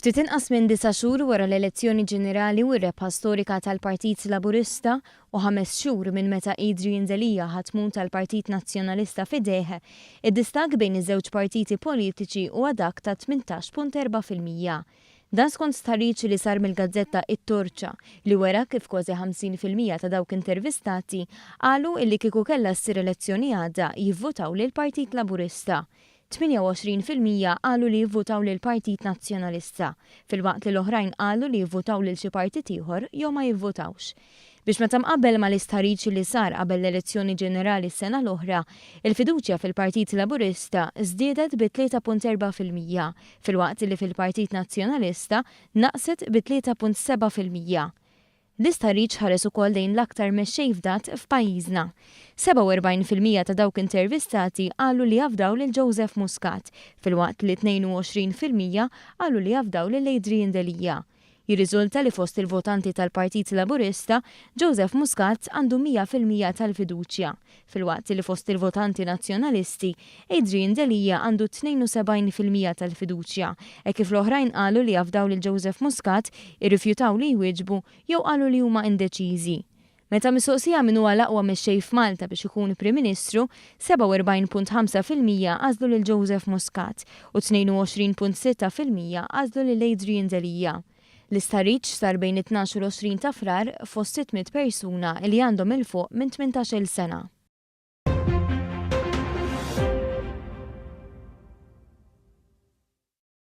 Ftit inqas minn disa' xhur wara l-elezzjoni ġenerali u r-rebħa storika tal-Partit Laburista u ħames xhur minn meta Adrian Delia ħa tmun tal-Partit Nazzjonalista f'idejh, id-distakk bejn iż-żewġ partiti politiċi huwa dak ta' 18.4%. Dan skont stħarriġ li sar mill-gazzetta It-Torċa li wera kif kważi 50% ta' dawk intervistati qalu illi kieku kellha ssir elezzjoni għada jivvutaw lill-Partit Laburista. 28% qalu li jivvutaw lill-Partit Nazzjonalista, filwaqt li l-oħrajn qalu li jivvutaw lil xi partit ieħor jew ma jivvutawx. Biex meta mqabbel mal-istħarriġ li sar qabel l-elezzjoni ġenerali s-sena l-oħra, il-fiduċja fil-Partit Laburista żdiedet bi 3.4%, filwaqt li fil-Partit Nazzjonalista naqset bi 3.7%. L-istħarriġ ħares ukoll lejn l-aktar mexxej fdat f'pajjiżna. 47% ta' dawk intervistati qalu li jafdaw lil Joseph Muscat, filwaqt li 22% qalu li jafdaw lil Adrian Delia. Jirriżulta li fost il-votanti tal-Partit Laburista, Joseph Muscat għandu 100% tal-fiduċja, filwaqt li fost il-votanti Nazzjonalisti, Adrian Delia għandu 72% tal-fiduċja, hekk kif l-oħrajn qalu li jafdaw lil Joseph Muscat, irrifjutaw li jwieġbu jew qalu li huma indeċiżi. Meta mistoqsija min huwa l-aqwa mexxej f'Malta biex ikun Prim Ministru, 47.5% għażlu lil Joseph Muscat u 22.6% għażlu lil Adrian Delia. L-istħarriġ sar bejn it-12 u l-20 ta' Frar fost 600 persuna li għandhom 'il fuq minn 18-il sena.